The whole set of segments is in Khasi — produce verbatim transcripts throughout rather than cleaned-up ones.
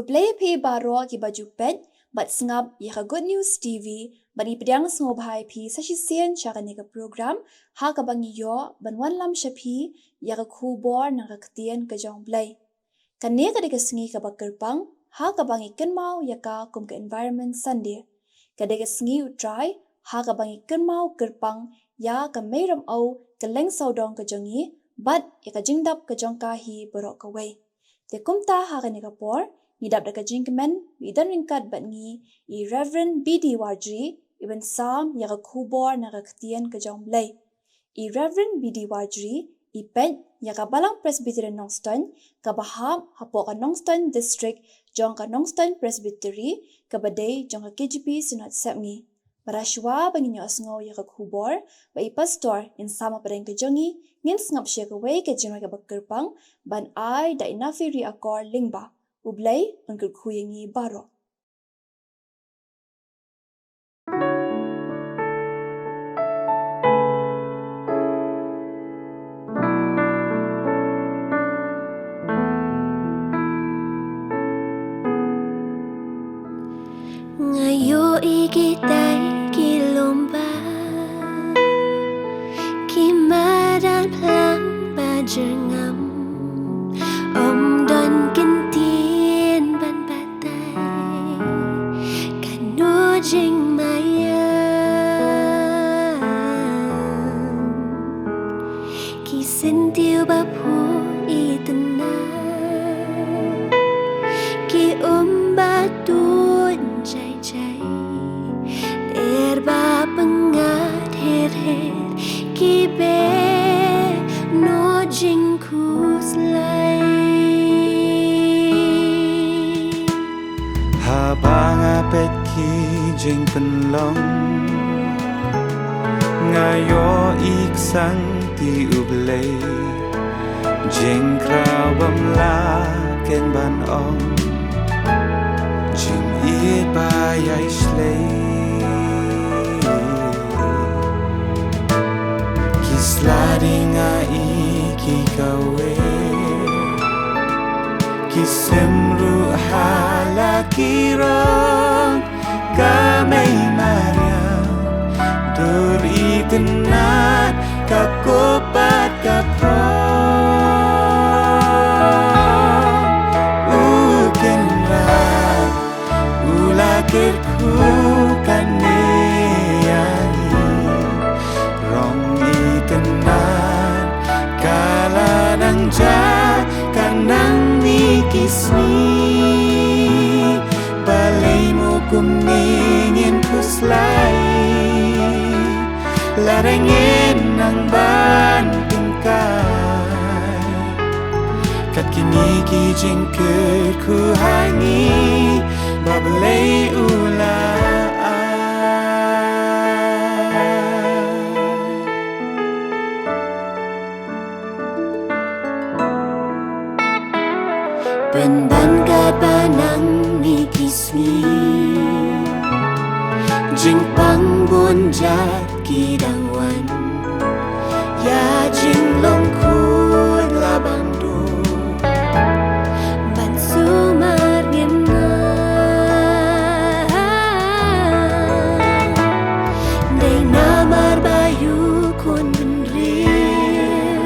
Khublei phi baroh kiba ju peit bad sngap ïa ka Good News T V, bad ngi pdiang sngewbha ïa phi sa shisien sha kane ka program ha kaba ngi ïoh ban wanlam sha phi ïa ka khubor na ka ktien ka jong U Blei. Kane ka dei ka sngi kaba kyrpang ha kaba ngi kynmaw ïa ka kum ka Environment Sunday. Ka dei ka sngi U Trai ha kaba ngi kynmaw kyrpang ïa ka Mei Ramew, ka Leng Sawdong ka jong ngi, bad ïa ka jingdap ka jong ka hi baroh kawei. Te kumta ha kane ka por ngi dap da ka jingkmen ba i don ryngkat bad ngi i Reverend B D Warjri, i ban sam ïa ka khubor na ka ktien ka jong U Blei. I Reverend B D Warjri i peit ïa ka Balang Presbyterian Nongstoiñ kaba hap hapoh ka Nongstoiñ District jong ka Nongstoiñ Presbytery kaba dei jong ka K J P Synod Sepngi. Bad shuwa ba ngin ïohsngew ïa ka khubor, ba i Pastor in sam hapdeng ka jong ngi, ngin sngap sha kawei ka jingrwai kaba kyrpang ban ai da i Nafiri Akor Lyngba. U Blei un kyrkhu ïa ngi baroh. Nga ïohi kitai ki lum ba ki madan phlang ba jyrngam, ym don kyntien ban batai kano jingmaïan. Ki syntiew ba phuh itynnad, ki um ba tuid jai jai, lyer ba pyngngad her her, ki beh noh jingkhuslai. Haba nga peit ki jingpynlong, nga ïohi kti U Blei, jingkhraw bym lah khein ban ong, jingïeit ba ïai shlei. Ki sla dei nga i ki kawei, ki sim ruh ha la ki rong, ka Mei Mariam, dur itynnad, ka kup bad ka phong. U Kynrad u la kyrkhu kane ïa ngi, rong itynnad ka la nang jah ka nangne ki sngi. Balei mo kumne ngin khuslai, lada ngin nang ban tyngkai? Kat kine ki jingkyrkhu ha ngi ba Blei u la ai. Pynban katba nangne ki sngi, jingpang bun jait ki dang wan, ïa jinglong khuid la bang duh ban sumar ngim nang. Dei namar ba ïa u khun bynriew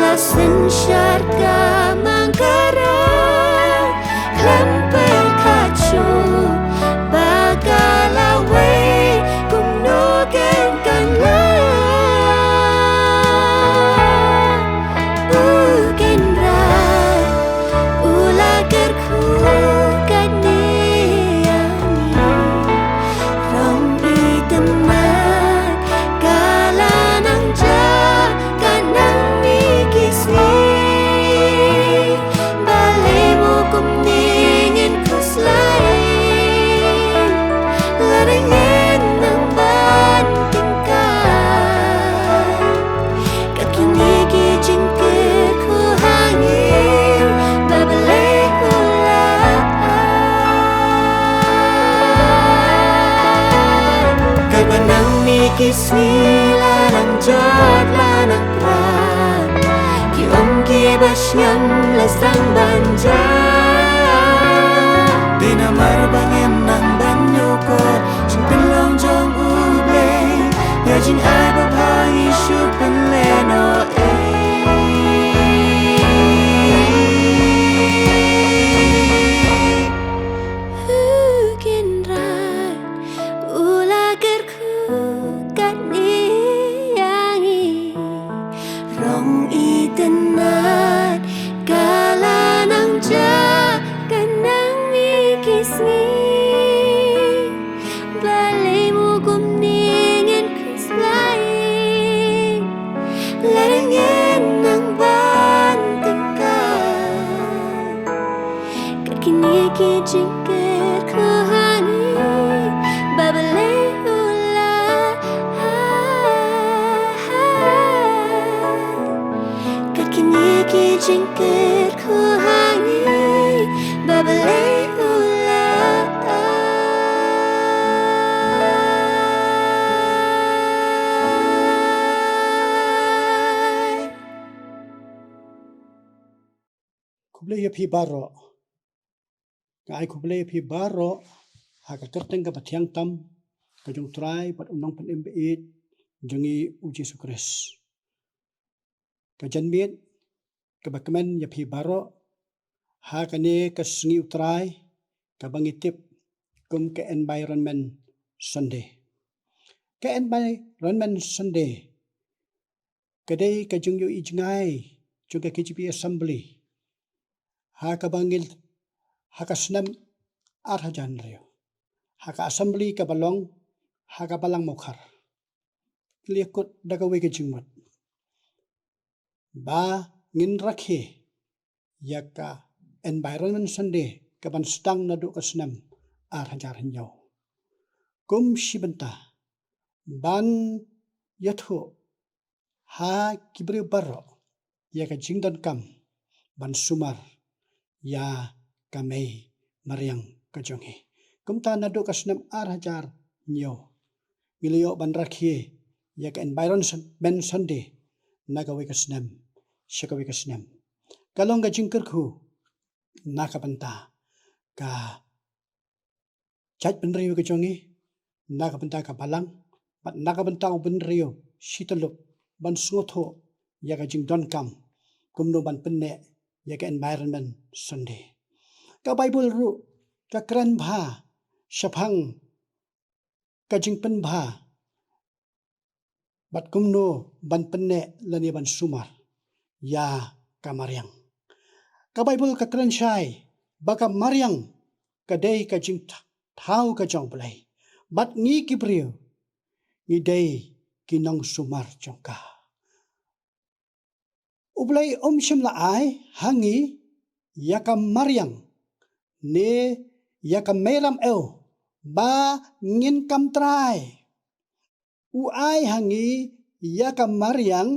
la synshar ka mang ka rong, khlem pyrkhat shuh ba ka la wei kumno kan kan la. U Kynrad u la kyrkhu kane ïa ngi, rong itynnad ka la nang jah ka nangne ki sngi. Balei mo kumne ngin khuslai, lada ngin nang ban tyngkai? Kat kine ki jingkyrkhu ha ngi ba Blei u la ai. Katba nangne ki sngi la nang jot la nang khrang, ki um kiba shngiam la sdang ban jah. Namar ba ngin nang ban ïoh kor jingpynlong jong U Blei, ïa jingai ba pha ngi shu pynlehnoh ei. U Kynrad u la kyrkhu katne ïa ngi. Rong itynnad ka la nang jah ka nangne ki sngi. Balei mo kumne ngin khuslai? Lada ngin nang ban tyngkai. Kat kine ki jingkyrkhu ha ngi, ba Blei u la ai. Kat kine ki jingkyrkhu ha ngi, ba Blei u la ai. Khublei ïa phi baroh. Nga ai khublei ïa phi baroh ha ka kyrteng kaba thiang tam ka jong U Trai bad U Nongpynim ba ïeit jong ngi U Jisu Khrist. Ka janmiet kaba kmen ïa phi baroh ha kane ka sngi U Trai kaba ngi tip kum ka Environment Sunday. Ka Environment Sunday ka dei ka jingïohi jngai jong ka K J P Assembly ha kaba ngi, ha ka snem ar hajar hynriew, ha ka Assembly kaba long ha ka Balang Mawkhar. Kylliang kut da kawei ka jingmut ba ngin rakhe ïa ka Environment Sunday kaban sdang naduh ka snem ar hajar hynñiew. Kum shi bynta ban ïathuh ha ki briew baroh ïa ka jingdonkam ban sumar ïa ka mei mariang ka jong ngi. Kumta naduh ka snem ar hajar hynñiew ngi la ïoh ban rakhe ïa ka Environment Sunday na kawei ka snem sha kawei ka snem. Ka long ka jingkyrkhu na ka bynta ka jaitbynriew ka jong ngi, na ka bynta ka balang bad na ka bynta u bynriew shi tyllup ban sngewthuh ïa ka jingdonkam kumno ban pynneh ïa ka Environment Sunday. Ka Baibl ruh ka kren bha shaphang ka jingpynbha bad kumno ban pynneh lane ban sumar ïa ka mariang. Ka Baibl ka kren shai ba ka mariang ka dei ka jingthaw ka jong U Blei bad ngi ki briew ngi dei ki nongsumar jong ka. U Blei um shym la ai ha ngi ïa ka mariang ne ïa ka mei ram ew ba ngin kam trai. U ai ha ngi ïa ka mariang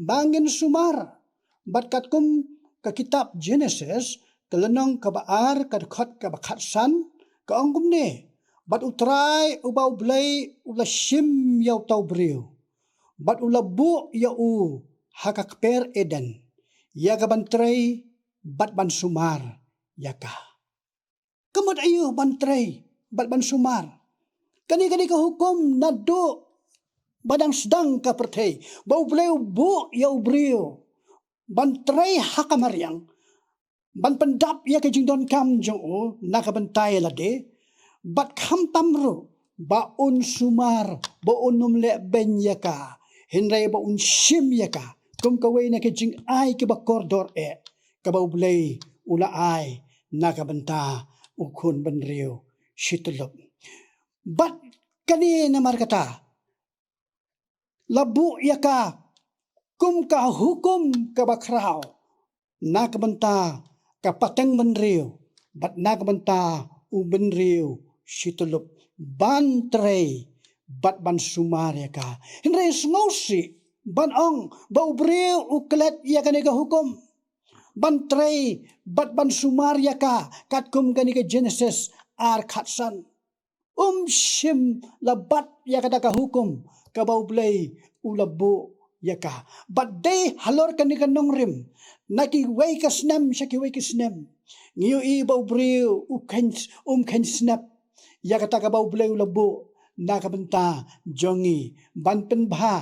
ba ngin sumar. Bad katkum ka kitab Genesis ka lynnong kaba ar ka dkhot kaba khatsan ka ong kumne: Bad U Trai uba U Blei u la shim ïa uta u briew bad u la buh ïa u ha ka kper Eden ïa ka ban trei bad ban sumar ïa ka. Ka mut aïu ban trei bad ban sumar? Kane ka dei ka hukum naduh ba dang sdang ka pyrthei ba U Blei u buh ïa u briew ban trei ha ka mariang, ban pyndap ïa ka jingdonkam jong u na ka bynta ïa lade, bad khamtam ruh ba un sumar, ba un ym leh beiñ ïa ka, hynrei ba un shim ïa ka kum kawei na ki jingai kiba kordor eh kaba U Blei u la ai na ka bynta u khun bynriew shi tyllup. Bad kane namar kata la buh ïa ka kum ka hukum kaba khraw na ka bynta ka pateng bynriew bad na ka bynta u bynriew shi tyllup ban trei bad ban sumar ïa ka. Hynrei sngewsih ban ong ba u briew u klet ïa kane ka hukum ban trei bad ban sumar ïa ka, katkum kane ka Genesis ar khatsan. Um shym la bat ïa kata ka hukum kaba U Blei u la buh ïa ka. Bad dei halor kane ka nongrim, na kiwei ka snem sha kiwei ka snem, ngi ïohi ba u briew u kheiñ, um kheiñ snep ïa kata kaba U Blei u la buh na ka bynta jong ngi ban pynbha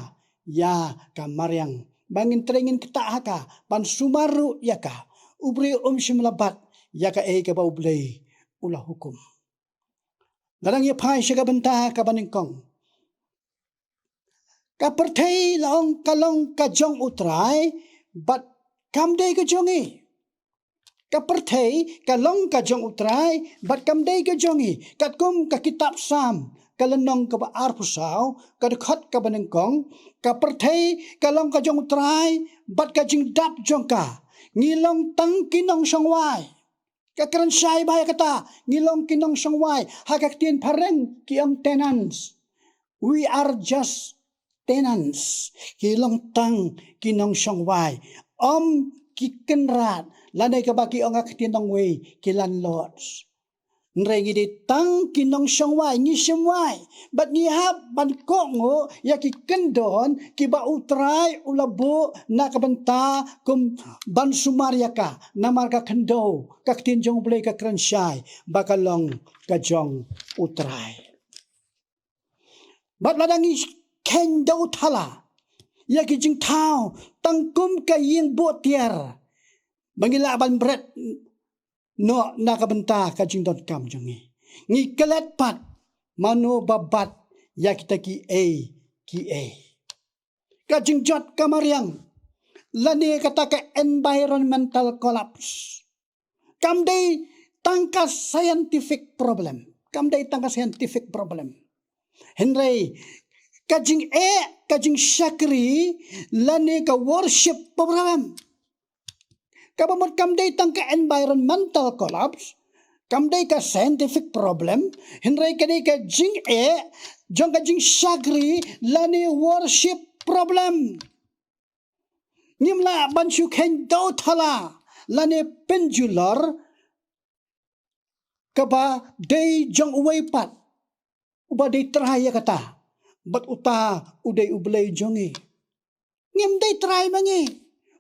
ïa ka mariang, ba ngin trei ngin ktah ha ka, ban sumar ruh ïa ka. U briew um shym la bat ïa kaei kaba U Blei u la hukum. Lada ngi phai sha ka bynta kaba nyngkong, ka pyrthei la ong ka long ka jong U Trai, bad kam dei ka jong ngi. Ka pyrthei ka long ka jong U Trai, bad kam dei ka jong ngi. Katkum ka kitab Salm, ka lynnong kaba arphew saw, ka dkhot kaba nyngkong, ka pyrthei ka long ka jong U Trai, bad ka jingdap jong ka. Ngi long tang ki nongshong wai. Ka kren shai bha ïa kata, ngi long ki nongshong wai, ha ka ktien phareng ki ong tenants. We are just tenants. Ki long tang ki nongshong wai. Ym ki kynrad, lane kaba ki ong ha ka ktien nongwei, ki landlords. Hynrei ngi dei tang ki nongshong wai, ngi shim wai. Bad ngi hap ban kohnguh ïa ki kyndon kiba U Trai u la buh na ka bynta kum ban sumar ïa ka. Namar ka khyndew, ka ktien jong U Blei ka kren shai ba ka long ka jong U Trai. Bad lada ngi kheiñ da u thala ïa ki jingthaw tang kum ka ïing buh tiar, ba ngi lah ban bret noh na ka bynta ka jingdonkam jong ngi, ngi klet pat mano ba bat ïa kita kiei kiei. Ka jingjot ka mariang, lane kata ka environmental collapse, kam dei tang ka scientific problem. Kam dei tang ka scientific problem. Hynrei ka jingeh, ka jingshakri, lane ka worship problem, kaba mut kam dei tang ka environmental collapse, kam dei ka scientific problem, hynrei ka dei ka jingeh jong ka jingshakri lane worship problem. Ngim lah ban shu kheiñ da u thala lane pynjulor kaba dei jong uwei pat uba dei trai ïa kata, bad uta u dei U Blei jong ngi. Ngim dei trai ma ngi.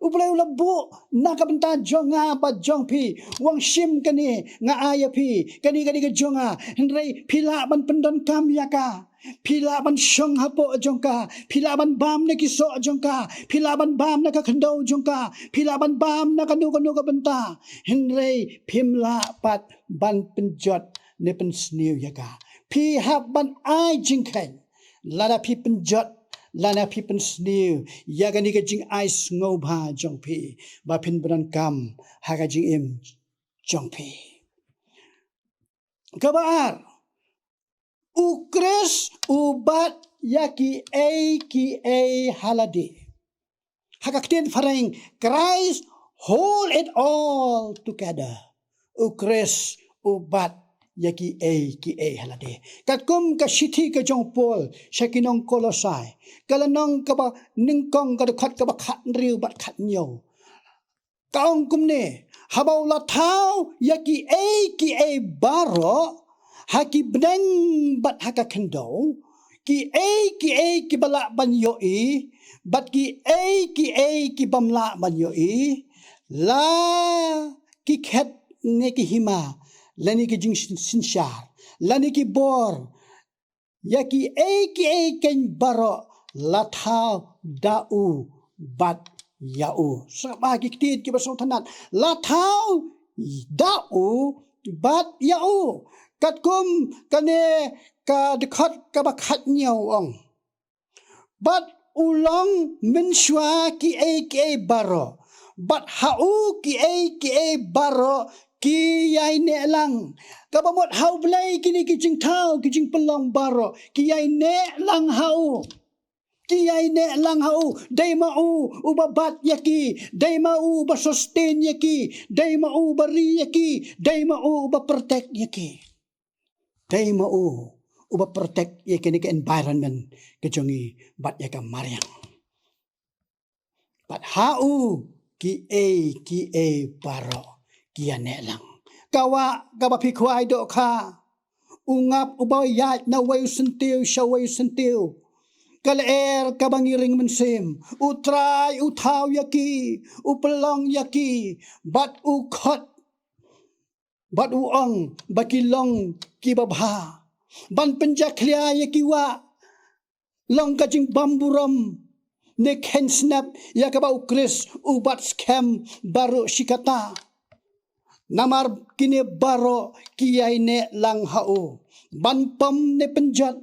U Blei u la buh na ka bynta jong nga bad jong phi. U ong shim kane nga ai ïa phi. Kane ka dei ka jong nga. Hynrei phi lah ban pyndonkam ïa ka. Phi lah ban shong hapoh jong ka. Phi lah ban bam na ki soh jong ka. Phi lah ban bam na ka khyndew jong ka. Phi lah ban bam na kano kano ka bynta. Hynrei phim lah pat ban pynjot ne pynsniew ïa ka. Phi hap ban ai jingkheiñ lada phi pynjot, lada phi pynsniew ïa kane ka jingai sngewbha jong phi ba phin pyndonkam ha ka jingim jong phi. Kaba ar, U Khrist u bat ïa kiei kiei ha lade. Ha ka ktien phareng, Christ hold it all together. U Khrist u bat ïa kiei kiei ha lade. Katkum ka shithi ka jong u Paul sha ki nong Kolosai, ka lynnong kaba nyngkong, ka dkhot kaba khathynriew bad khathynñiew, ka ong kumne: Haba u la thaw ïa kiei kiei baroh ha ki bneng bad ha ka khyndew, kiei kiei kiba lah ban ïohi bad kiei kiei kibym lah ban ïohi, la ki khet ne ki hima, lane ki jingsynshar, lane ki bor, ïa kiei kiei keiñ baroh la thaw da u bad ïa u. Sngap bha ki ktien kiba sngewtynnat: la thaw da u bad ïa u. Katkum kane ka dkhot kaba khathynñiew, u ong: Bad u long mynshuwa kiei kiei baroh, bad ha u kiei kiei baroh ki ïaineh lang. Kaba mut ha U Blei kine ki jingthaw, ki jingpynlong baroh ki ïaineh lang ha u. Ki ïaineh lang ha u. Dei ma u uba bat ïa ki, dei ma u uba sustain ïa ki, dei ma u uba ri ïa ki, dei ma u uba protect ïa ki. Dei ma u uba protect ïa kane ka environment ka jong ngi bad ïa ka mariang. Bad ha u kiei kiei baroh ki ïaineh lang. Ka wah kaba phi khwai dohkha, u ngap uba ïaid na wei u syntiew sha wei u syntiew, ka lyer kaba ngi ring mynsiem. U Trai u thaw ïa ki, u pynlong ïa ki, bad u khot, bad u ong ba ki long kiba bha. Ban pynjakhlia ïa ki wah long ka jingbymburom ne kheiñ snep ïa kaba u Khrist u bat skhem baroh shi katta. Namar kine baroh ki ïaineh lang ha u. Ban pom ne pynjot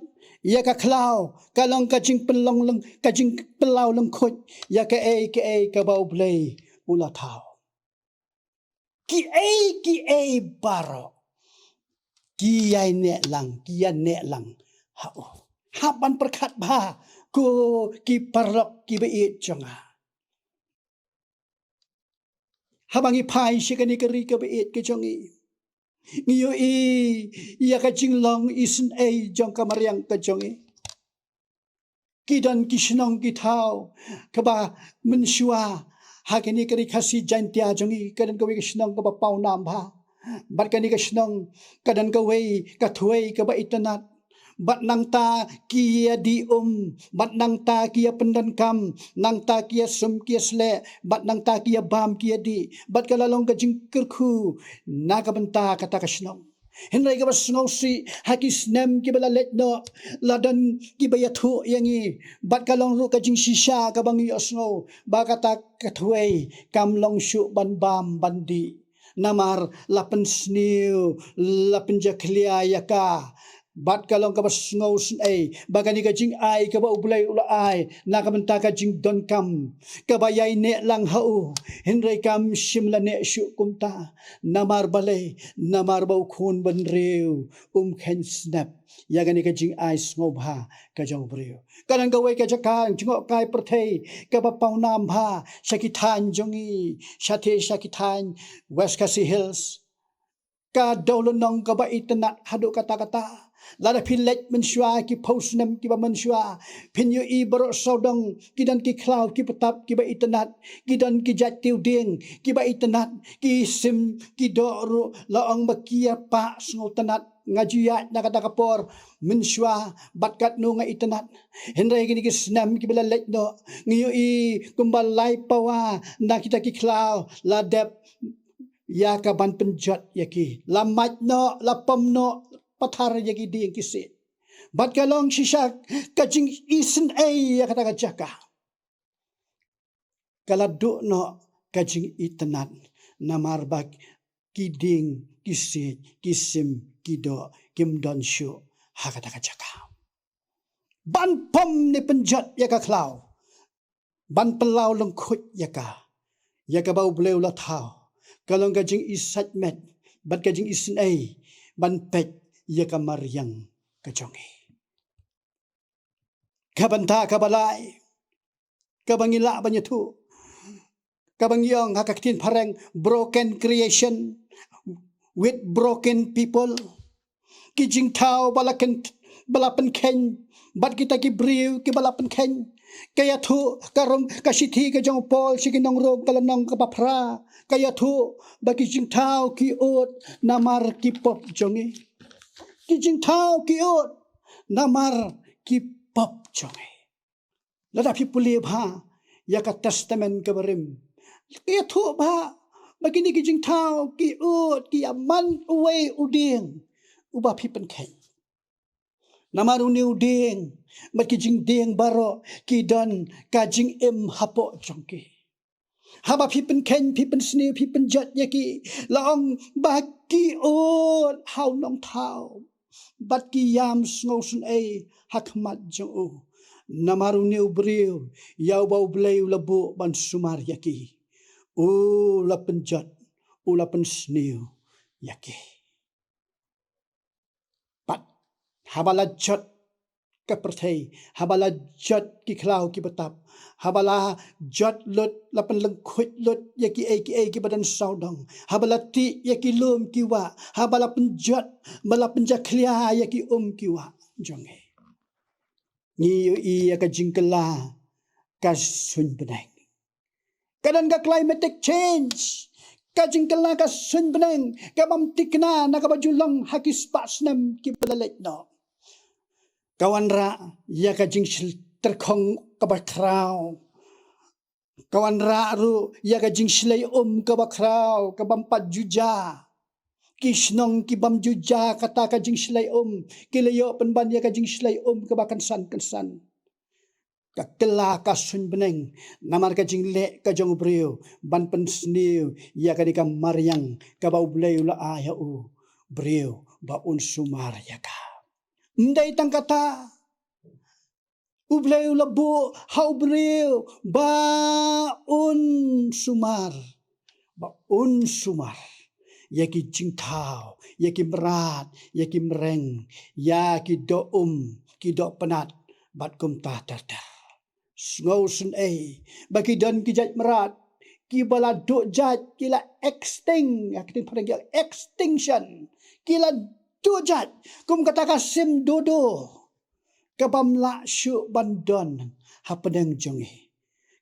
ïa ka khlaw ka long ka jingpynlong lang, ka jingpynlaw lyngkhuid ïa kaei kaei kaba U Blei u la thaw. Kiei kiei baroh ki ïaineh lang, ki ïaineh lang ha u. Hap ban pyrkhat bha, ko ki paralok kiba ïeit jong nga. Haba ngi phai sha kane ka ri kaba ïeit ka jong ngi, ngi ïohi ïa ka jinglong isynei jong ka mariang ka jong ngi. Ki don ki shnong ki thaw kaba mynshuwa ha kane ka ri Khasi Jaiñtia jong ngi, ka don kawei ka shnong kaba pawnam bha. Bad kane ka shnong ka don kawei ka thwei kaba itynnat. Bad nangta ki ïa dih um, bad nangta ki ïa pyndonkam, nangta ki ïa sum ki ïa sleh, bad nangta ki ïa bam ki ïa dih, bad ka la long ka jingkyrkhu na ka bynta kata ka shnong. Hynrei kaba sngewsih, ha ki snem kiba la leit noh, la don kiba ïathuh ïa ngi, bad ka long ruh ka jingshisha kaba ngi ïohsngew ba kata ka thwei kam long shuh ban bam ban dih. Namar la pynsniew, la pynjakhlia ïa ka. Bad ka long kaba sngewsynei ba kane ka jingai kaba U Blei u la ai na ka bynta ka jingdonkam, kaba ïaineh lang ha u, hynrei kam shym la neh shuh kumta. Namar balei? Namar ba u khun bynriew um kheiñ snep ïa kane ka jingai sngewbha ka jong u briew. Ka don kawei ka jaka jngohkai pyrthei kaba pawnam bha sha ki thaiñ jong ngi, shatei sha ki thaiñ West Khasi Hills. Ka dewlynnong kaba itynnat haduh katta katta. Lada phi leit mynshuwa, ki phew snem kiba mynshuwa, phin ïohi baroh sawdong ki don ki khlaw ki btap kiba itynnat, ki don ki jait tiwdieng kiba itynnat, ki sim ki doh ruh la ong ba ki ïa pah sngewtynnat. Nga ju ïaid na kata ka por mynshuwa bad katno nga itynnat. Hynrei kine ki snem kiba la leit noh, ngi ïohi kumba lai pawa na kita ki khlaw la dep ïa ka ban pynjot ïa ki. La mait noh, la pom noh pathar ïa ki dieng ki siej. Bad ka long shisha ka jingisynei ïa kata ka jaka. Ka la duh noh ka jingitynnat namar ba ki dieng ki siej, ki sim ki doh kim don shuh ha kata ka jaka. Ban pom ne pynjot ïa ka khlaw, ban pynlaw lyngkhuid ïa ka, ïa kaba U Blei u la thaw, ka long ka jingisaiñmet bad ka jingisynei ban peit ïa ka mariang ka jong ngi. Ka bynta kaba lai kaba ngi lah ban ïathuh, kaba ngi ong ha ka ktien phareng, broken creation with broken people. Ki jingthaw ba la kyn-, ba la pynkheiñ bad kita ki briew kiba la pynkheiñ. Ka ïathuh ka Rom, ka shithi ka jong u Paul sha ki nong Rom, ka lynnong kaba phra, ka ïathuh ba ki jingthaw ki ud namar ki pop jong ngi. Ki jingthaw ki ud namar ki pop jong ngi. Lada phi pule bha ïa ka Testament kaba rim, ka ïathuh bha ba kine ki jingthaw ki ud ki ïa man uwei u dieng uba phi pynkheiñ. Namar une u dieng bad ki jingdieng baroh ki don ka jingim hapoh jong ki. Haba phi pynkheiñ, phi pynsniew, phi pynjot ïa ki, la ong ba ki ud ha u Nongthaw bad ki ïam sngewsynei ha khmat jong u. Namar une u briew ïa uba U Blei u la buh ban sumar ïa ki, u la pynjot, u la pynsniew ïa ki. Bad haba la jot ka pyrthei, haba la jot ki khlaw kiba tap, haba la jot lut, la pynlyngkhuid lut ïa kiei kiei kiba don sawdong, haba la tih ïa ki lum ki wah, haba la pynjot, ba la pynjakhlia ïa ki um ki wah jong ngi, ngi ïohi ïa ka jingkylla ka suiñ bneng. Ka don ka climatic change, ka jingkylla ka suiñ bneng, ka bym thikna na kaba ju long ha ki spah snem kiba la leit noh. Ka wanrah ïa ka jingshil-, tyrkhong kaba khraw. Ka wanrah ruh ïa ka jingshlei um kaba khraw, ka bym pat ju jia. Ki shnong ki bym ju jia kata ka jingshlei um, ki la ïoh pynban ïa ka jingshlei um kaba kynsan kynsan. Ka kylla ka suiñ bneng, namar ka jingleh ka jong u briew ban pynsniew ïa kane ka mariang kaba U Blei u la ai ha u briew ba un sumar ïa ka. Ym dei tang kata, U Blei u la buh ha u briew ba un sumar, ba un sumar ïa ki jingthaw, ïa ki mrad, ïa ki mreng, ïa ki doh um, ki doh pnat, bad kumta ter ter. Sngewsynei ba ki don ki jait mrad kiba la duh jait, ki la extinct, ha ka ktien phareng ki ong extinction, ki la duh jait kum kata ka sim dodo, ka bym lah shuh ban don hapdeng jong ngi.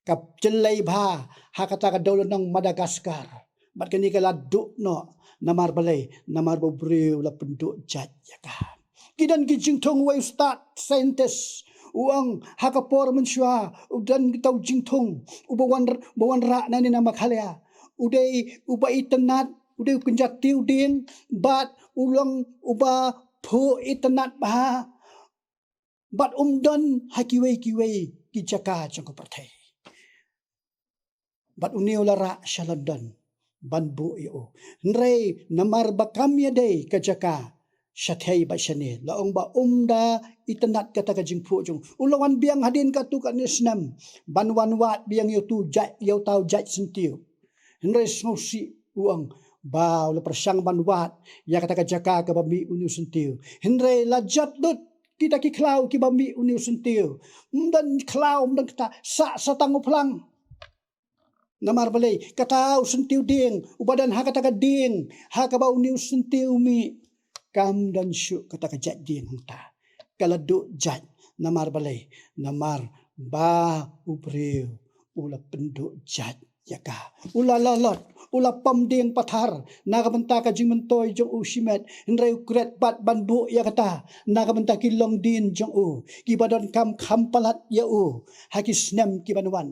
Ka jyllei bha ha kata ka dewlynnong Madagascar, bad kane ka la duh noh. Namar balei? Namar ba u briew la pynduh jait ïa ka. Ki don ki jingthung, uwei u stad scientist u ong ha ka por mynshuwa u don kita u jingthung uba wan, ba wanrah nangne na Meghalaya. U dei uba itynnad, u dei u kynja tiew dieng, bad u long uba phuh itynnad bha, bad um don ha kiwei kiwei ki jaka jong ka pyrthei. Bad une u la rah sha London ban buh ïa u. Hynrei namar ba kam ïadei ka jaka shathie bad shane, la ong ba um da itynnad kata ka jingphuh jong u. U la wan biang hadien katto katne snem ban wan wad biang ïa uto u jait, ïa uta u jait syntiew. Hynrei sngewsih, u ong ba u la pyrshang ban wad ïa kata ka jaka kaba mih une u syntiew. Hynrei la jot lut kita ki khlaw kiba mih une u syntiew. Ym don khlaw, ym don kata, sah sa tang u phlang. Namar balei? Kata u syntiew dieng uba don ha kata ka dieng ha kaba une u syntiew u mih, kam don shuh kata ka jait dieng hangta. Ka la duh jait. Namar balei? Namar ba u briew u la pynduh jait ïa ka. U la lalot, u la pom dieng pathar na ka bynta ka jingmyntoi jong u shimet, hynrei u kret pat ban buh ïa kata na ka bynta ki longdien jong u, kiba donkam kham palat ïa u ha ki snem kiban wan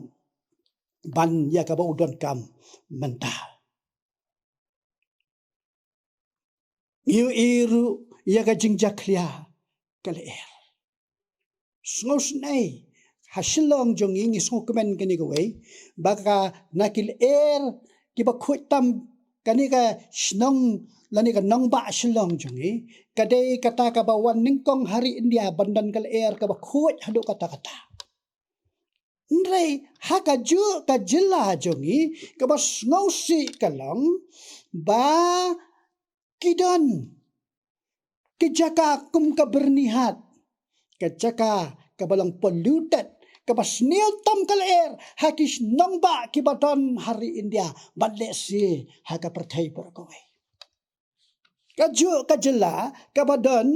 ban ïa kaba u donkam mynta. Ngi ïohi ruh ïa ka jingjakhlia ka lyer. Sngewsynei, ha Shillong jong ngi, ngi sngewkmen kane kawei, ba ka na ki lyer kiba khuid tam, kane ka shnong lane ka nongbah Shillong jong ngi ka dei kata kaba wan nyngkong ha ri India ban don ka lyer kaba khuid haduh katta katta. Hynrei ha kajuh ka jylla jong ngi, kaba sngewsih ka long ba ki don ki jaka kum ka Byrnihat, ka jaka kaba long polluted, kaba sniew tam ka lyer ha ki nongbah kiba don ha ri India, bad lehse ha ka pyrthei baroh kawei. Kajuh ka jylla kaba don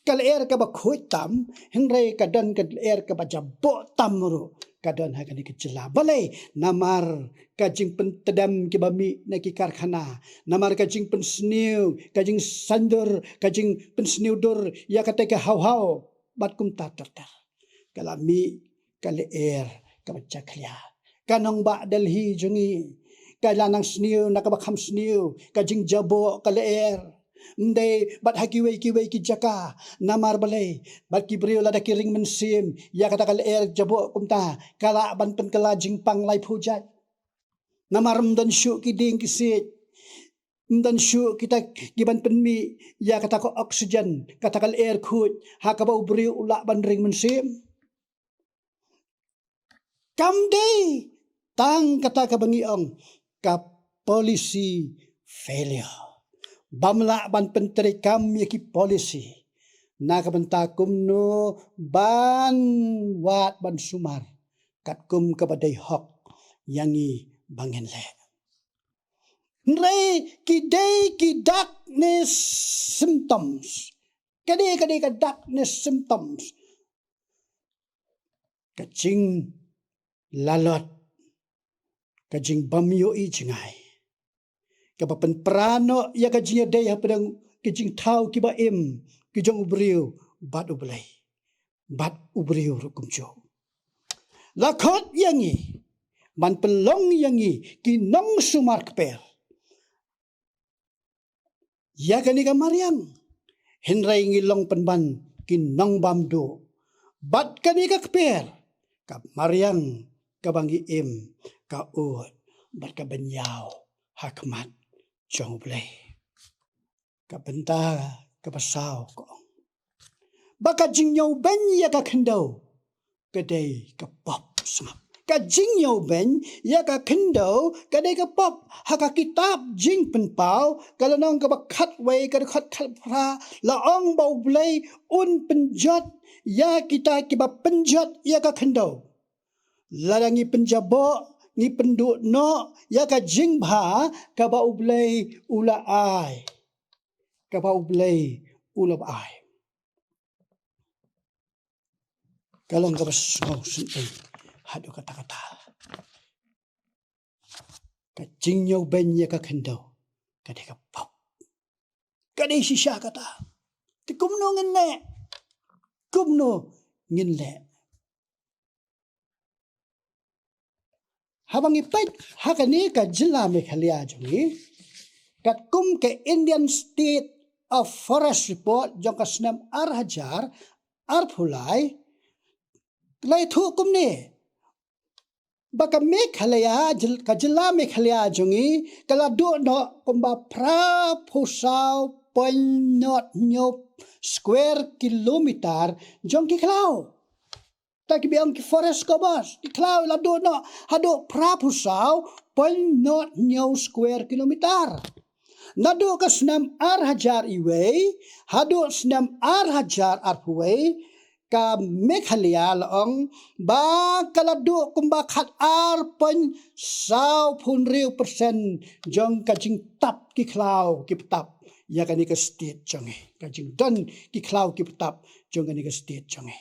ka lyer kaba khuid tam, hynrei ka don ka lyer kaba jaboh tam ruh ka don ha kane ka jylla. Balei? Namar ka jingpyntdem kiba mih na ki karkhana, namar ka jingpynsniew, ka jingsaindur, ka jingpynsniew dur ïa kata ka haw haw bad kumta ter ter, ka la mih ka lyer kaba jakhlia. Ka nongbah Delhi jong ngi ka la nang sniew na kaba kham sniew, ka jingjaboh ka lyer. Ym dei bad ha kiwei kiwei ki jaka. Namar balei? Bad ki briew lada ki ring mynsiem ïa kata ka lyer jaboh kumta, ka lah ban pynkylla jingpang laiphew jait. Namar ym don shuh ki dieng ki siej, ym don shuh kita kiban pynmih ïa kata ka oxygen, kata ka lyer khuid ha kaba u briew u lah ban ring mynsiem. Kam dei tang kata kaba ngi ong ka policy failure, bym lah ban pyntreikam ïa ki policy na ka bynta kumno ban wad ban sumar katkum kaba dei hok ïa ngi ba ngin leh. Hynrei ki dei ki dak ne symptoms. Ka dei, ka dei ka dak ne symptoms. Ka jinglalot, ka jingbym ïohi jngai, kaba pynpra noh ïa ka jingïadei hapdeng ki jingthaw kiba im ki jong u briew bad U Blei, bad u briew ruh kumjuh. la khot ïa ngi ban pynlong ïa ngi ki nongsumar kper ïa kane ka mariang, hynrei ngi long pynban ki nongbam duh bad kane ka kper, ka mariang kaba ngi im, ka ud bad ka bynñiaw ha khmat jong U Blei. Ka bynta kaba saw ka ong ba ka jingñiewbeiñ ïa ka khyndew ka dei ka pop. Sngap. Ka jingñiewbeiñ ïa ka khyndew ka dei ka pop. Ha ka kitab Jingpynpaw, ka lynnong kaba khatwei, ka dkhot khatphra, la ong ba U Blei un pynjot ïa kita kiba pynjot ïa ka khyndew. Lada ngi pynjaboh, ngi pynduh noh ïa ka jingbha kaba U Blei u la ai, kaba U Blei u la ai. Ka long kaba sngewsynei haduh katta katta. Ka jingñiewbeiñ ïa ka khyndew ka dei ka pop. Ka dei shisha kata. Te kumno ngin leh? Kumno ngin leh? Haba ngi peit ha kane ka jylla Meghalaya jong ngi, katkum ka Indian State of Forest Report jong ka snem ar hajar arphew lai, la ïathuh kumne ba ka Meghalaya, jyl-, ka jylla Meghalaya jong ngi ka la duh noh kumba phraphew saw point not hynñiew square kilometer jong ki khlaw. Ta ki biang ki forest covers, ki khlaw la duh noh haduh phraphew saw point not hynñiew square kilometer. Naduh ka snem ar hajar iwei haduh snem ar hajar arphew wei, ka Meghalaya la ong ba ka la duh kumba khat ar point saw phew hynriew percent jong ka jingtap ki khlaw ki btap ïa kane ka state jong ngi, ka jingdon ki khlaw ki btap jong kane ka state jong ngi.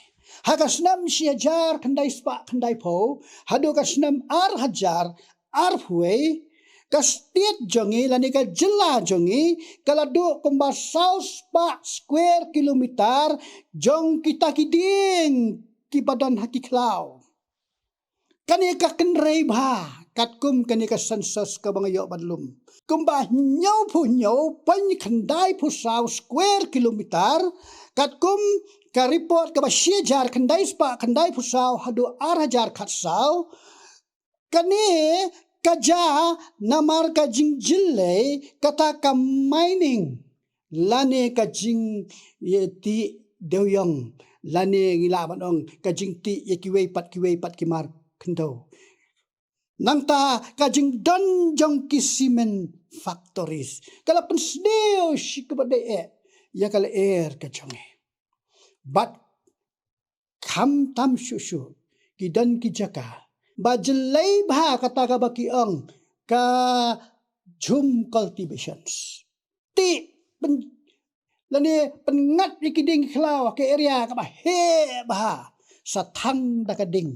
Ha ka snem shi hajar khyndai spah khyndai phew haduh ka snem ar hajar arphew wei, ka state jong ngi lane ka jylla jong ngi ka la duh kumba saw spah square kilometer jong kita ki dieng kiba don ha ki khlaw. Kane ka kynrei bha katkum kane ka census kaba nga ïoh ban lum. Kumba hynñiew phew hynñiew point khyndai phew saw square kilometer, katkum ka report kaba shi hajar khyndai spah khyndai phew saw haduh ar hajar khatsaw. Kane ka jia namar ka jingjyllei kata ka mining lane ka jing, ïa, tih dewiong lane ngi lah ban ong ka jingtih ïa kiwei pat kiwei pat ki mar khyndew. Nangta ka jingdon jong ki cement factories ka la pynsniew shi kaba dei eh ïa ka lyer ka jong ngi. Bad khamtam shuh shuh ki don ki jaka ba jyllei bha kata kaba ki ong ka jhum cultivations. Tih pyn-, lane pynngat ïa ki dieng ki khlaw ha ka area kaba heh bha, sa thang da ka ding.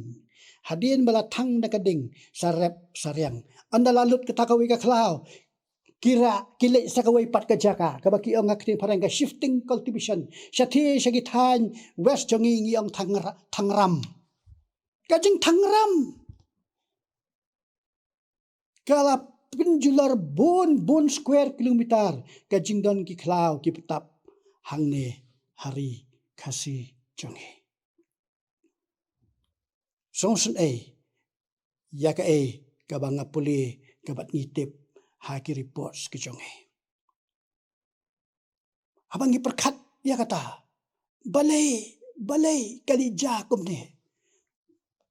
Hadien ba la thang da ka ding, sa rep sa riang. Ynda la lut kata kawei ka khlaw, ki rah ki leit sa kawei pat ka jaka kaba ki ong ha ka ktien phareng ka shifting cultivation. Shathie sha ki thaiñ west jong ngi ngi ong thang ra-, thang ram. Ka jingthang ram ka la pynjulor bun bun square kilometer ka jingdon ki khlaw ki btap hangne ha ri Khasi jong ngi. Sngewsynei ïa kaei kaba nga pule kaba ngi tip ha ki reports ki jong ngi. Haba ngi pyrkhat ïa kata, balei, balei ka leit jia kumne?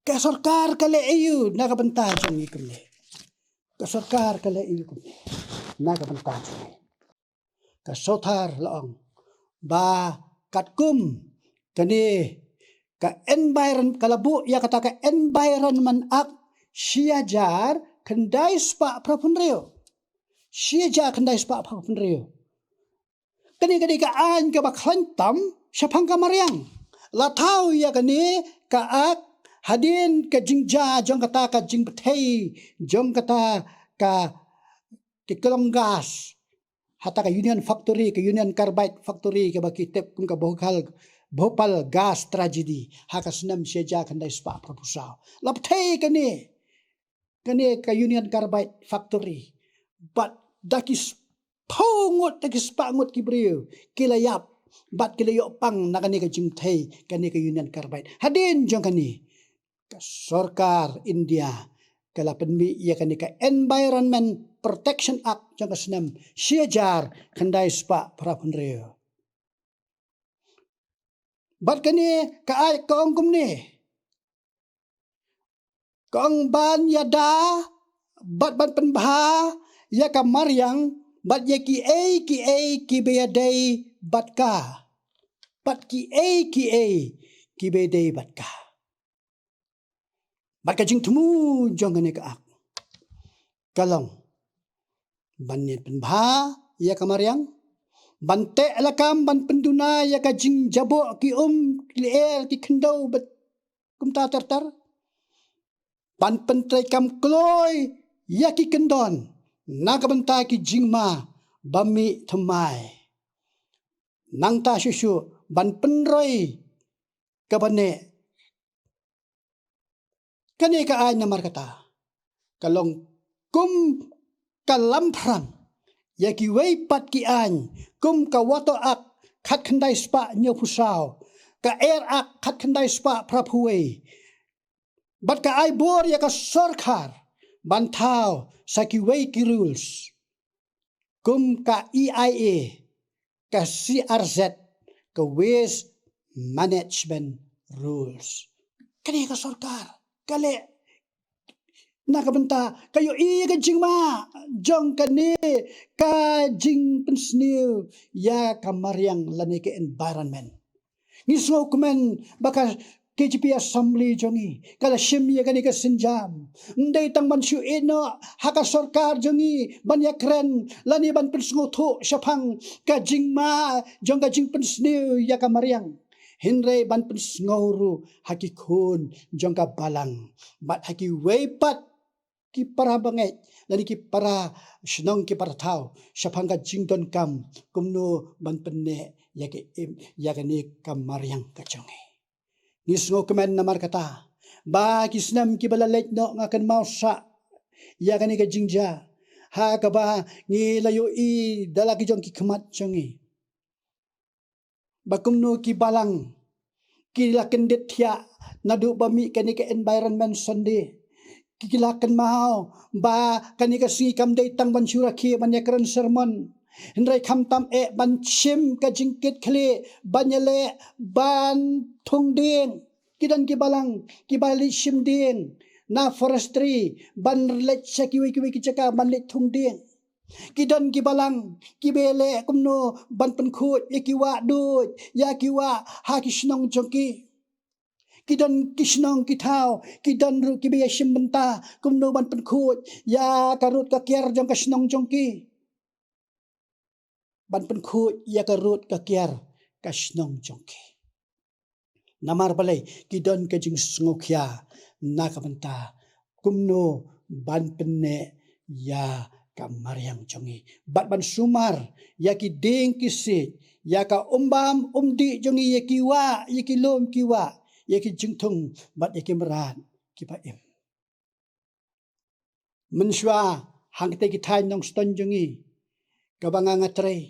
Ka sorkar ka leh aïu na ka bynta jong ngi kumne? Ka sorkar ka leh aïu kumne na ka bynta jong ngi? Ka sorkar la ong ba katkum kane ka environ-, ka la buh ïa kata ka Environment Act shi hajar khyndai spah phra phew hynriew. Shi hajar khyndai spah phra phew hynriew. Kane ka dei ka aiñ kaba khlaiñ tam shaphang ka mariang. La thaw ïa kane ka Act hadien ka jingjia jong kata ka jingbthei jong kata ka, ka klong gas ha kata ka Union Factory, ka Union Carbide Factory kaba ki tip kum ka Bhokal Bhopal gas tragedy ha ka snem shi hajar khyndai spah phra phew saw. La pynthei kane, kane ka Union Carbide factory. Bad da ki s-, phew ngut, da ki spah ngut ki briew ki la ïap bad ki la ïoh pang na kane ka jingpynthei kane ka Union Carbide. Hadien jong kane, ka sorkar India ka la pynmih ïa kane ka Environment Protection Act jong ka snem shi hajar khyndai spah phra phew hynriew. Bad kane ka ai ka ong kumne. Ka ong ban ïada bad ban pynbha ïa ka mariang bad ïa kiei kiei kiba ïadei bad ka. Bad kiei kiei kiba ïadei bad ka. Bad ka jingthmu jong kane ka ak ka long ban ïa pynbha ïa ka mariang, ban teh lakam, ban pynduna ïa ka jingjaboh ki um, ki lyer, ki khyndew bad kumta ter ter. Ban pyntreikam kloi ïa ki kyndon na ka bynta ki jingma ba mih thymmai. Nangta shuh shuh ban pynroi kaba neh. Kane ka aiñ namar kata ka long kum ka lamphrang ïa kiwei pat ki aiñ, kum ka Water Act khatkhyndai spah hynñiew phew saw, ka Air Act khatkhyndai spah phra phew wei. Bad ka ai bor ïa ka sorkar ban thaw sa kiwei ki rules, kum ka E I A, ka C R Z, ka Waste Management Rules. Kane ka sorkar ka leh na ka bynta ka ïohi ïa ka jingma jong kane ka jingpynsniew ïa ka mariang lane ka environment. Ngi sngewkmen ba ka K J P Assembly jong ngi ka la shim ïa kane ka sienjam. Ym dei tang ban shu ïeh noh ha ka sorkar jong ngi ban ïakren lane ban pynsngewthuh shaphang ka jingma jong ka jingpynsniew ïa ka mariang, hynrei ban pynsngew ruh ha ki khun jong ka balang bad ha kiwei pat ki para bangeit lane ki para shnong, ki para thaw, shaphang ka jingdonkam kumno ban pynneh ïa ka im, ïa kane ka mariang ka jong ngi. Ngi sngewkmen namar kata ba ki snem kiba la leit noh nga kynmaw sah ïa kane ka jingjia ha kaba ngi la ïohi da la ki jong ki khmat jong ngi ba kumno ki balang ki la kyndit thiah naduh ba mih kane ka Environment Sunday. Ki, ki la kynmaw ba kane ka sngi kam dei tang ban shu rakhe ban ïakren sermon, hynrei khamtam eh ban shim ka jingkitkhlieh ban ïaleh ban thung dieng. Ki don ki balang kiba leit shim dieng na forestry ban leit sha kiwei kiwei ki jaka ban leit thung dieng. Ki don ki balang kiba leh kumno ban pynkhuid ïa ki wah duid, ïa ki wah ha ki shnong jong ki. Ki don ki shnong ki thaw ki don ruh kiba ïa shim bynta kumno ban pynkhuid ïa ka rud ka kiar jong ka shnong jong ki, ban pynkhuid ïa ka rud ka kiar ka shnong jong ki. Namar balei? Ki don ka jingsngewkhia na ka bynta kumno ban pynneh ïa ka mariang jong ngi bad ban sumar ïa ki dieng ki siej, ïa ka umbam umdih jong ngi, ïa ki wah, ïa ki lum ki wah, ïa ki jingthung bad ïa ki mrad kiba im. Mynshuwa hangtei ki thaiñ Nongstoiñ jong ngi kaba nga nga trei,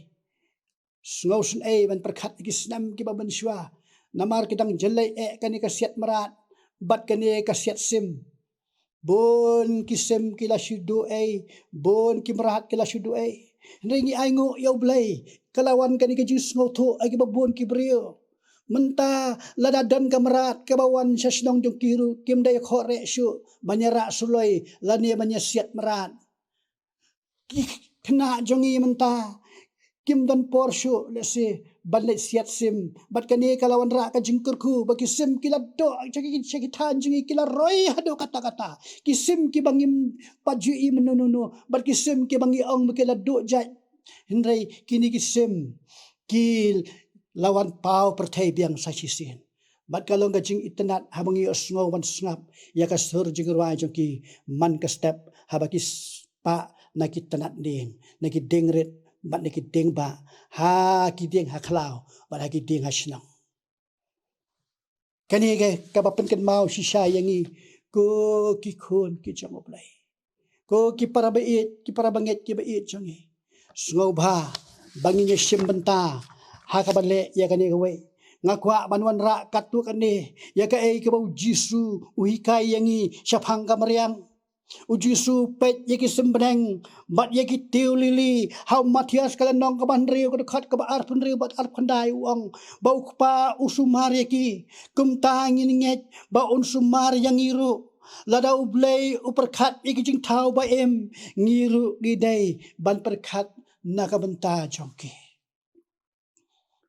sngewsynei ban pyrkhat ïa ki snem kiba mynshuwa, namar ki dang jyllei eh kane ka siat mrad bad kane ka siat sim. Bun ki sim ki la shu duh ei, bun ki mrad ki la shu duh ei. Hynrei ngi ainguh ïa U Blei, ka la wan kane ka jingsngewthuh ïa kiba bun ki briew. Mynta lada don ka mrad kaba wan sha shnong jong ki ruh, kim da ïakhoh reh shuh ban ïarah suloi lane ban ïasiat mrad. Ki khynnah jong ngi mynta kim don por shuh lehse ban leit siat sim, bad kane ka la wanrah ka jingkyrkhu ba ki sim ki la duh sha ki, sha ki thaiñ jong ngi, ki la roi haduh katta katta. Ki sim kiba ngim pat ju i mynno mynno, bad ki sim kiba ngi ong ba ki la duh jait. Hynrei kine ki sim ki la wan paw pyrthei biang sa shisien. Bad ka long ka jingitynnad haba ngi ïohsngew ban sngap ïa ka sur jingrwai jong ki man ka step haba ki spah na ki tnat dieng, na ki dieng rit bad na ki dieng bah, ha ki dieng ha khlaw bad ha ki dieng ha shnong. Kane ka kaba pynkynmaw shisha ïa ngi, ko ki khun ki jong U Blei, ko ki para ba ïeit, ki para bangeit kiba ïeit jong ngi. Sngewbha ba ngin ïa shim bynta ha kaba leh ïa kane kawei. Nga kwah ban wanrah katto katne ïa kaei kaba U Jisu u hikai ïa ngi shaphang ka mariang. U Jisu peit ïa ki symneng bad ïa ki tiew lili. Ha u Mathaios ka lynnong kaba hynriew, ka dkhot kaba arphew hynriew bad arphew khyndai, u ong ba U Kpa u sumar ïa ki. Kumta ngin ngeit ba un sumar ïa ngi ruh. Lada U Blei u pyrkhat ïa ki jingthaw ba im, ngi ruh ngi dei ban pyrkhat na ka bynta jong ki.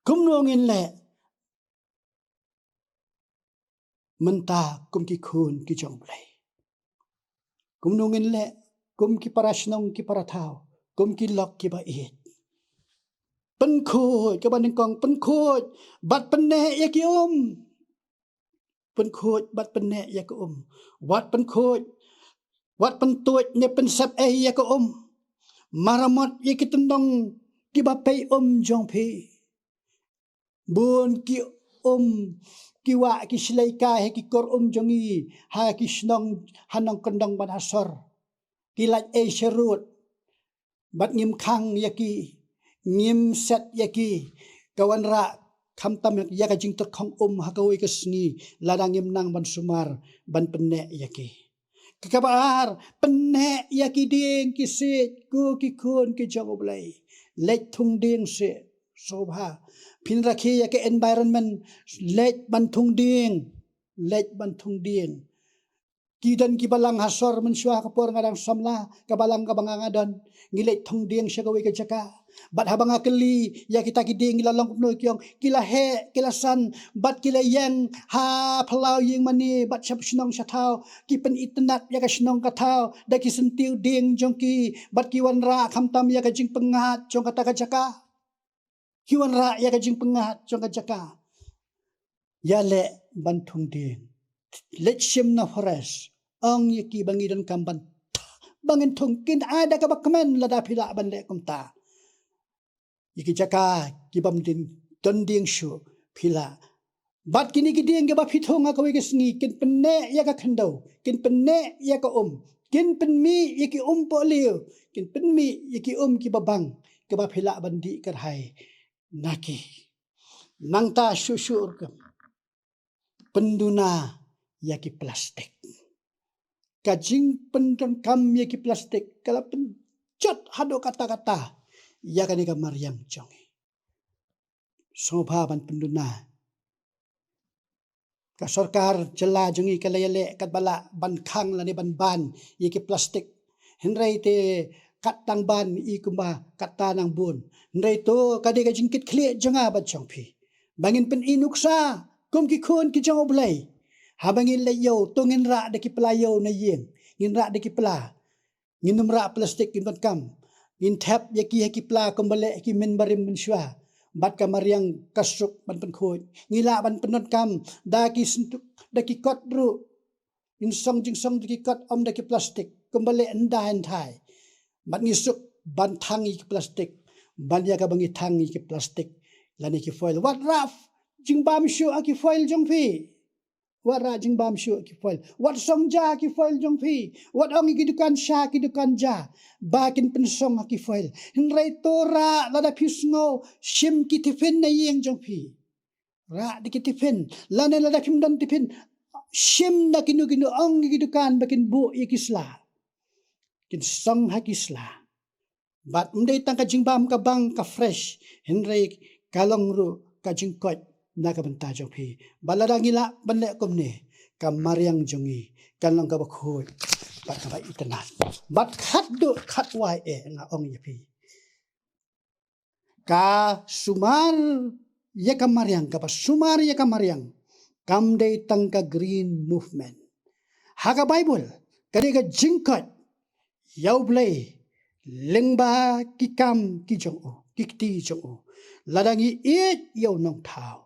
Kumno ngin leh mynta kum ki khun ki jong U Blei? Kumno ngin leh kum ki para shnong, ki para thaw, kum ki lok kiba ïeit? Pynkhuid, kaba nyngkong, pynkhuid bad pynneh ïa ki um. Pynkhuid bad pynneh ïa ki um. Wat pynkhuid, wat pyntuid ne pynsep ei ïa ki um. Maramot ïa ki tyndong kiba pei um jong phi. Bun ki um, ki wah, ki shlei kai ha ki kur um jong ngi, ha ki shnong, ha nongkyndong bad ha sor. Ki lait ei sharud bad ngim khang ïa ki, ngim set ïa ki. Ka wanrah khamtam ïa ka jingtyrkhong um ha kawei ka sngi lada ngim nang ban sumar ban pynneh ïa ki. Ka kaba ar, pynneh ïa ki dieng ki siej, ko ki khun ki jong U Blei. Leit thung dieng seh, sngewbha. Phin rakhe ïa ka environment, leit ban thung dieng, leit ban thung dieng. Ki don ki balang ha sor, mynshuwa ka por nga dang samla, ka balang kaba nga nga don, ngi leit thung dieng sha kawei ka jaka. Bad haba nga kylli ïa kita ki dieng, ki la long kumno, ki ong, ki la heh, ki la san, bad ki la ïeng ha phyllaw ïing mane bad sha shnong sha thaw. Ki pynitynnad ïa ka shnong ka thaw da ki syntiew dieng jong ki, bad ki wanrah khamtam ïa ka jingpyngngad jong kata ka jaka. Ki wanrah ïa ka jingpyngngad jong ka jaka. Ïaleh ban thung dieng, leit shim na forest, ong ïa ki ba ngi donkam ban, ba ngin thung. Kin ai da kaba kmen lada phi lah ban leh kumta. Ïa ki jaka kibym don dieng shuh, phi lah. Bad kine ki dieng kiba phi thung ha kawei ka sngi kin pynneh ïa ka khyndew, kin pynneh ïa ka um, kin pynmih ïa ki um pohliew, kin pynmih ïa ki um kiba bang, kiba phi lah ban dih kyrhai na ki. Nangta shuh shuh ruh, pynduna ïa ki plastik. Ka jingpyndonkam ïa ki plastik ka la pynjot haduh katta katta ïa kane ka mariang jong ngi. Sngewbha ban pynduna. Ka sorkar jylla jong ngi ka la ïaleh katba lah ban khang lane ban ban ïa ki plastik. Hynrei te kat tang ban i kumba katta nang bun. Hynrei to ka dei ka jingkitkhlieh jong nga bad jong phi, ba ngin pyni nuksa kum ki khun ki jong U Blei. Haba ngin leit ïew, to ngin rah da ki pla ïew na ïing, ngin rah da ki pla. Ngin ym rah plastik, ngin donkam. Ngin thep ïa ki ha ki pla kumba leh ki mynbarim mynshuwa. Bad ka mariang ka suk ban pynkhuid. Ngi lah ban pyndonkam da ki syntuk, da ki kot ruh. Ngin song jingsong da ki kot, ym da ki plastik kumba leh ynda ynthai. Bad ngi suk ban thang ïa ki plastik, ban ïa kaba ngi thang ïa ki plastik lane ki foil. Wat rah jingbam shuh ha ki foil jong phi. Wat rah jingbam shuh ha ki foil. Wat song ja ha ki foil jong phi. Wat ong ïa ki dukan sha ki dukan ja ba kin pynsong ha ki foil. Hynrei to rah, lada phi sngew, shim ki tiffin na ïing jong phi. Rah da ki tiffin. Lane lada phim don tiffin, shim na kino kino, ong ïa ki dukan ba kin buh ïa ki sla, kin song ha ki sla. Bad ym dei tang ka jingbam ka bang ka fresh, hynrei ka long ruh ka jingkoit na ka bynta jong phi. Bad lada ngi lah ban leh kumne, ka mariang jong ngi kan long kaba khuid bad kaba itynnad. Bad khatduh khatwai eh, nga ong ïa phi, ka sumar ïa ka mariang, kaba sumar ïa ka mariang, kam dei tang ka green movement. Ha ka Baibl ka dei ka jingkoit ïa U Blei lyngba ki kam ki jong u, ki kti jong u. Lada ngi ïeit ïa U Nongthaw,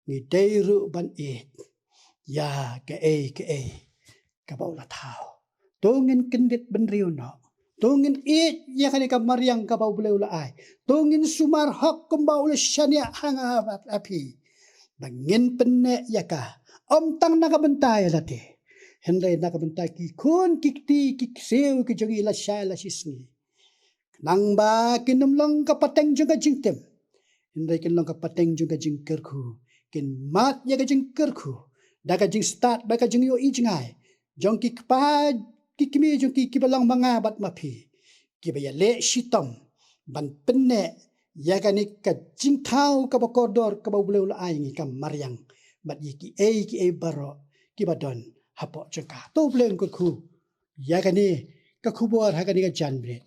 ngi dei ruh ban ïeit ïa kaei kaei kaba u la thaw. To ngin kyndit bynriew noh. To ngin ïeit ïa kane ka mariang kaba U Blei u la ai. To ngin sumar hok kumba u la shaniah ha nga ha phi, ba ngin pynneh ïa ka Ym tang na ka bynta ïa lade, hynrei na ka bynta ki khun ki kti ki ksiew ki jong ngi lashai lashisngi. Nangba kin ym long ka pateng jong ka jingtim, hynrei kin long ka pateng jong ka jingkyrkhu. Kin mad ïa ka jingkyrkhu da ka jingstad bad ka jingïohi jngai jong ki kpa ki kmie jong ki kiba long ma nga bad ma phi, kiba ïaleh shitom ban pynneh ïa kane ka jingthaw kaba kordor kaba U Blei u la ai ngi, ka mariang, bad ïa kiei kiei baroh kiba don hapoh jong ka. To U Blei un kyrkhu ïa kane ka khubor ha kane ka janmiet.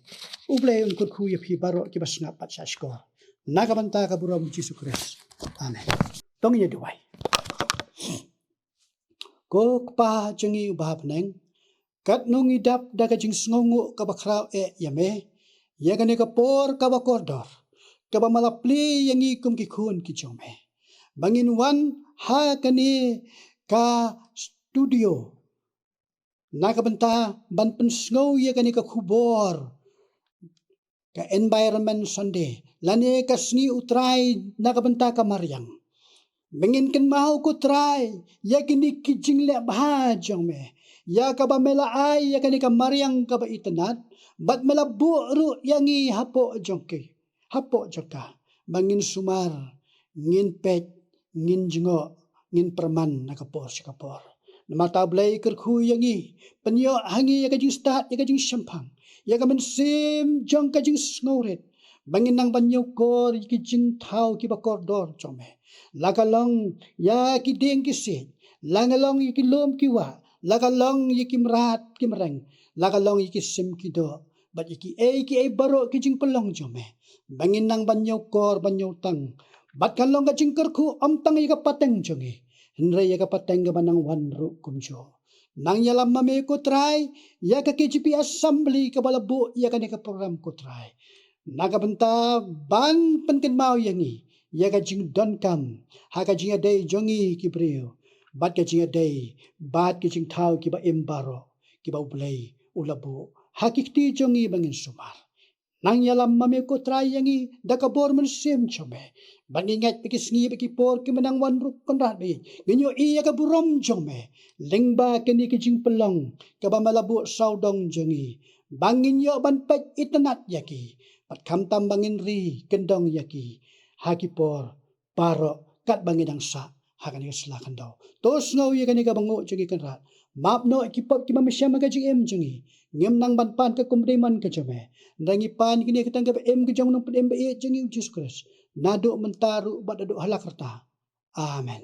U Blei un kyrkhu ïa phi baroh kiba sngap bad shahshkor. Na ka bynta ka burom Jisu Khrist. Amen. To ngin ïa duwai. Ko Kpa jong ngi uba ha bneng, katno ngi dap da ka jingsngewnguh kaba khraw eh ïa me ïa kane ka por kaba kordor kaba me la plie ïa ngi kum ki khun ki jong me, ba ngin wan ha kane ka studio na ka bynta ban pynsngew ïa kane ka khubor, ka Environment Sunday, lane ka sngi U Trai na ka bynta ka mariang. Me ngin kynmaw, ko Trai, ïa kine ki jingleh bha jong me, ïa kaba me la ai ïa kane ka mariang kaba itynnad, bad me la buh ruh ïa ngi hapoh jong ki, hapoh jong ka, ba ngin sumar, ngin peit, ngin jngoh, ngin pyrman na ka por sha ka por. Namar ta Blei kyrkhu ïa ngi, pynïoh ha ngi ïa ka jingstad, ïa ka jingshemphang, ïa ka mynsiem jong ka jingsngewrit, ba ngin nang ban ñiewkor ïa ki jingthaw kiba kordor jong me, la ka long ïa ki dieng ki siej, la ka long ïa ki lum ki wah, la ka long ïa ki mrad ki mreng, la ka long ïa ki sim ki doh, bad ïa kiei kiei baroh ki jingpynlong jong me, ba ngin nang ban ñiewkor ban ñiewtang. Bad kan long ka jingkyrkhu ym tang ïa ka pateng jong ngi, hynrei ïa ka pateng kaba nang wan ruh kumjuh. Nang ïalam ma me, ko Trai, ïa ka K J P Assembly kaba la buh ïa kane ka program, ko Trai, na ka bynta ban pynkynmaw ïa ngi ïa ka jingdonkam ha ka jingïadei jong ngi ki briew, bad ka jingïadei bad ka jingthaw kiba im baroh kiba U Blei u la buh ha ki kti jong ngi ba ngin sumar. Nang ïalam ma me, ko Trai, ïa ngi da ka bor mynsiem jong me, ba ngin ngeit ba ki sngi bad ki por kiba nang wan ruh, Kynrad ba ïeit, ngin ïohi ïa ka burom jong me lyngba kine ki jingpynlong kaba me la buh sawdong jong ngi, ba ngin ïoh ban peit itynnad ïa ki, bad khamtam ba ngin ri kyndong ïa ki ha ki por baroh katba ngi dang sah ha kane ka sla khyndew. To sngew ïa kane ka bynguh jong ngi, Kynrad. Map noh ïa ki pop ki bym shym ha ka jingim jong ngi. Ngim nang ban pan ka kum dei mon ka jong me, hynrei ngi pan ïa kane ka tang kaba im ka jong u Nongpynim ba ïeit jong ngi, U Jisu Khrist, naduh mynta ruh bad naduh ha la karta. Amen.